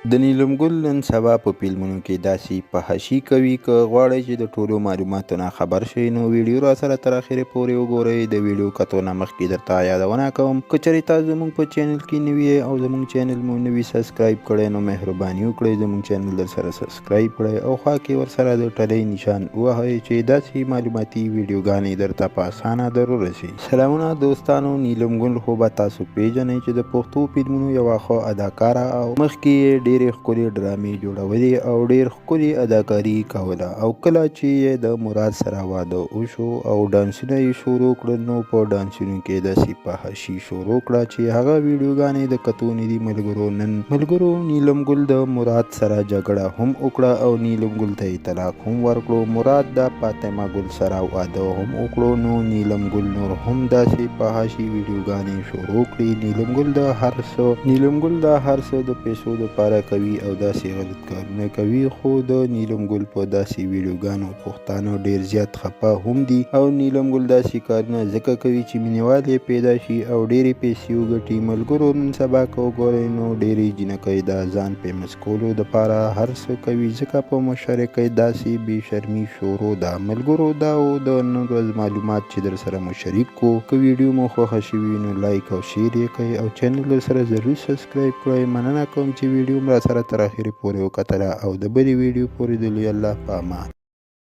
د نیلم ګل نن سبا په فلمونو کې داسې فحاشي کوي. که غواړئ چې د ټولو معلوماتو نه خبر شئ نو ویډیو راسره تر اخره پورې وګورئ. د ویډیو کتو نه مخکې درته یادونه کوم، که چېرې تاسو زموږ په چینل کې نوي یئ او زموږ چینل مو نوي سبسکرایب کړی نو مهرباني وکړئ زموږ چینل درسره سبسکرایب کړئ او خوا کې ورسره د ټلۍ نشان ووهئ چې داسې معلوماتي ویډیوګانې درته په اسانه در ورسي. سلامونه دوستانو، نیلم ګل خو به تاسو پیژنئ چې د پښتو فلمونو یوه ښه اداکاره او مخکې یې ډیرې ښکلې ډرامې جوړولې او ډیر ښکلې اداکاري یې کوله او کله چې یې د مراد سره واده وشو او ډانسونه یې شروع کړل نو په ډانسونو کې داسې فحاشي شروع کړه چې هغه ویډیوګانې د کتو نه دي. ملګرو نن ملګرو نیلم ګل د مراد سره جګړه هم وکړه او نیلم ګل ته یې طلاق هم ورکړو. مراد د فاطمه ګل سره واده هم وکړو نو نیلم ګل نور هم داسې فحاشي ویډیوګانې شروع کړې. نیلم ګل د هر څه نیلم ګل دا هر څه د پیسو دپاره کوي او داسې غلط کارونه کوي، خو د نیلم ګل په داسې ویډیوګانو پښتانه ډیر زیات خپه هم دي او نیلم ګل داسې کارونه ځکه کوي چې مینوال یې پیدا شي او ډیرې پیسې وګټي. ملګرو نن سبا که وګورئ نو ډیرې جینکۍ د ځان فیمس کولو دپاره هر څه کوي، ځکه په مشرکۍ داسې بې شرمي شروع ده. ملګرو دا و د نن ورځ معلومات چې درسره مو شریک کو. که ویډیو مو خوښه شوي نو لایک او شیر یې کړئ او چینل درسره ضرور سبسکرایب کړئ. مننه کوم چې ویډیو مو راسره تر اخرې پورې وکتله او د بلې ویډیو پورې د لوی الله په امان.